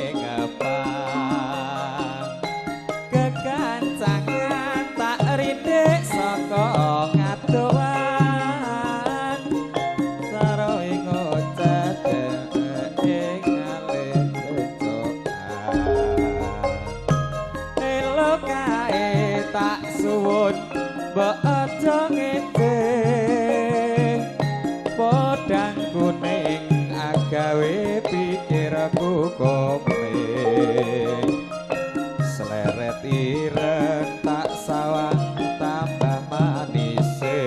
ning ngepang. Kekancangan tak rindik saka ngadohan, saroe ngoceh dheweke ngalih becokan. Elo kae tak suwun mbok aja ngece, podang kuning agawe pikirku kome. Sleret ireng tak sawang tambah manise,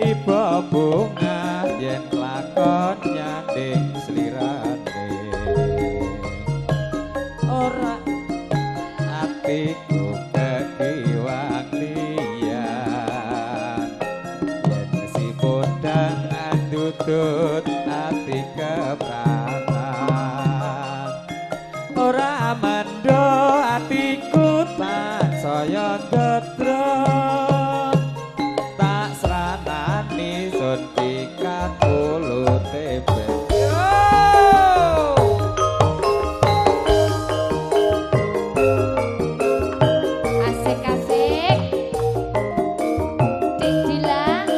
iba bunga yen lakon nyanding slirane. Ora atiku kekiwang liyan, yen si podang andutut ati kepranan. Ora mendo atiku tansaya ndedra, tak sranani sun pikat kulute bejo. Asik-asik. Dik Dila.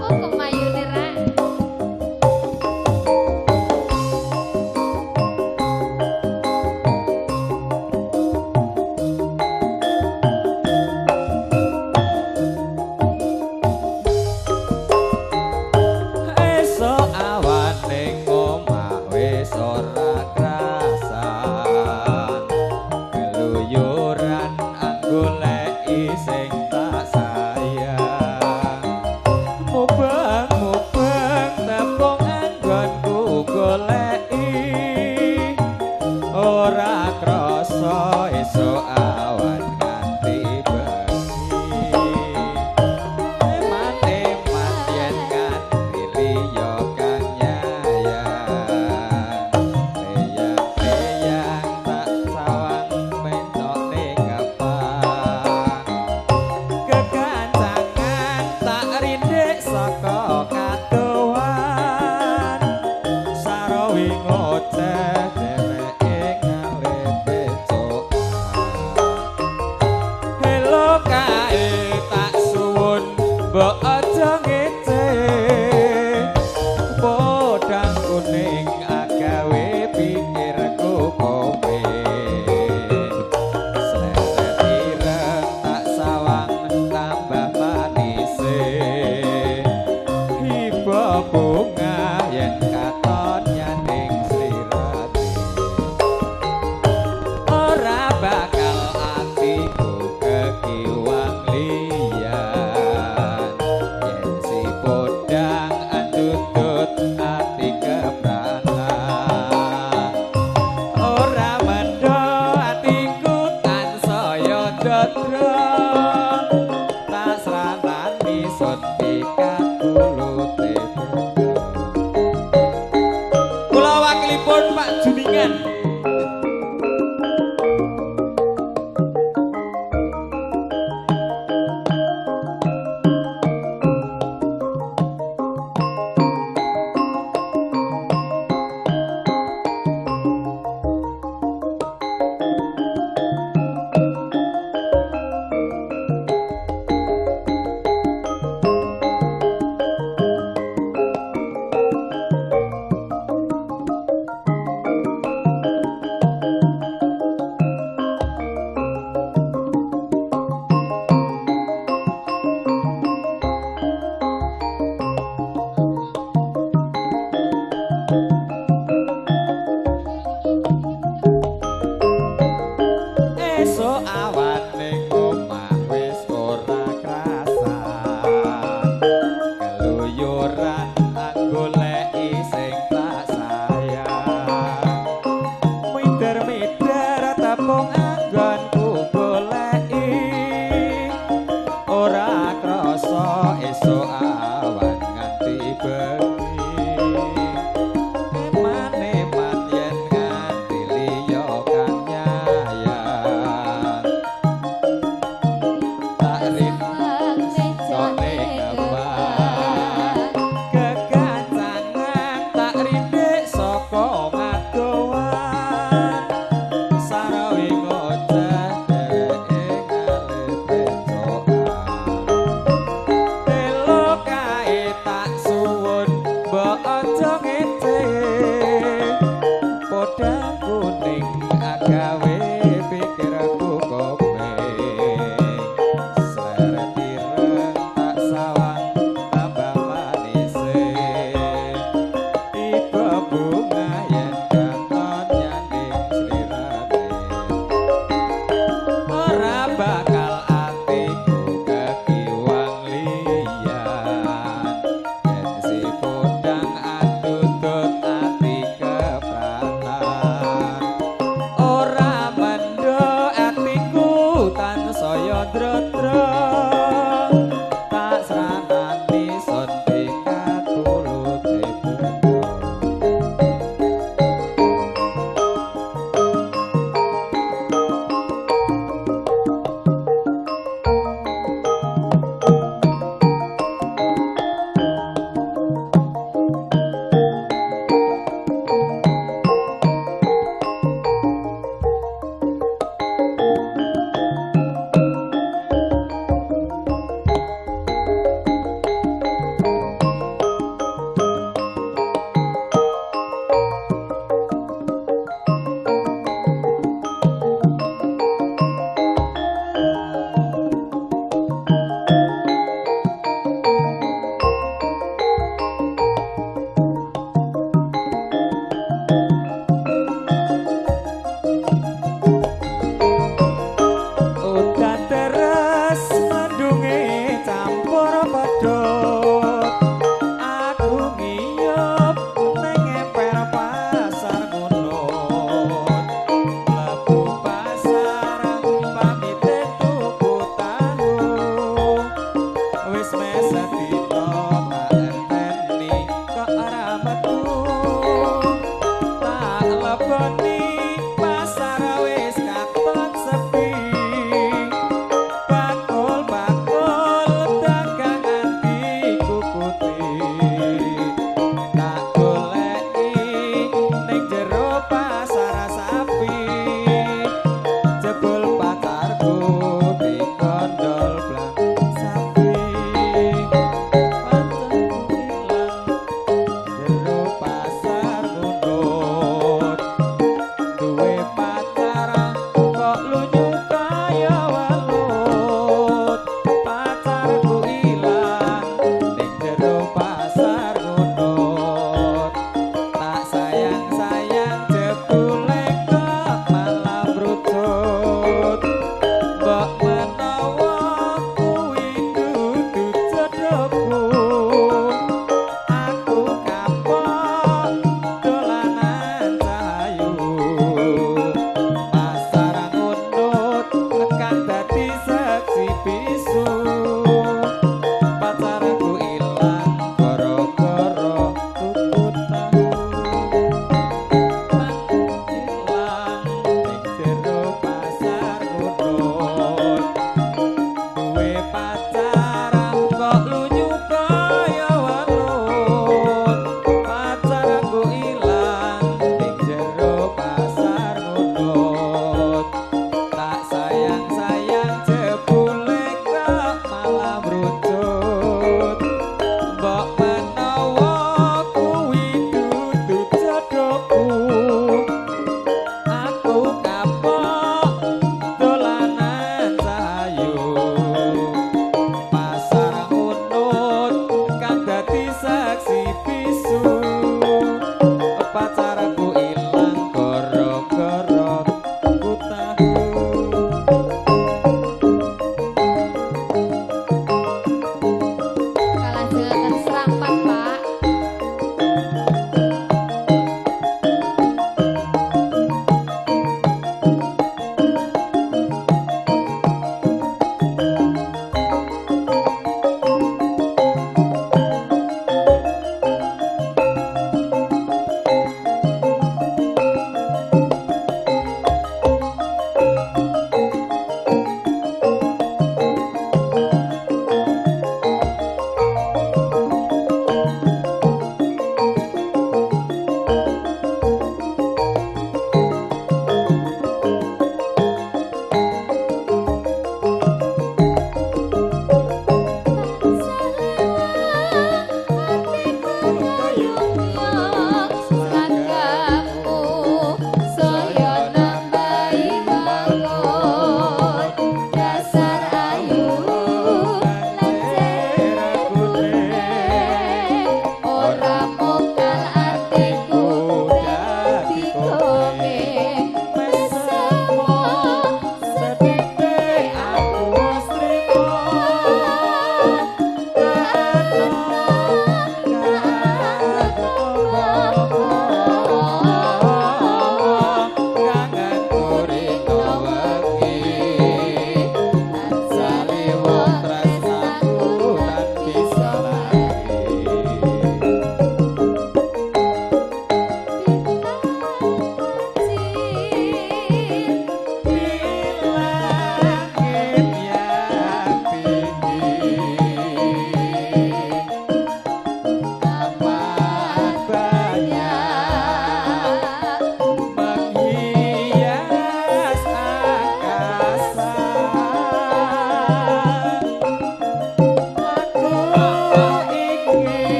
Oh, kemayune rak. Esuk awan ning omah wis ora krasan, keluyuran anggoleki sing tak sayang. Mubeng-mubeng tepung anggonku goleki, ora krasa esuk awan nganti bengi. Eman-eman yen nganti liya kang nyayang, leyang-leyang tak sawang mentok ning ngepang. Kekancangan tak rindik saka kadohan, sarowi ngoceh dheweke ngalih becokan. Helo kae tak suwun mbok aja ngece, podang kuning agawe pikirku kowe. Sleret ireng tak sawang tambah manise, hiba bunga yen katon nyanding slirane. Ora bakal atiku kekiwang liyan, yen si podang andutut ati kepranan. Ora mendo atiku tansaya ndadra, tak sranani sun pikat kulute bendra. Kula wakilipun Pak Juningan.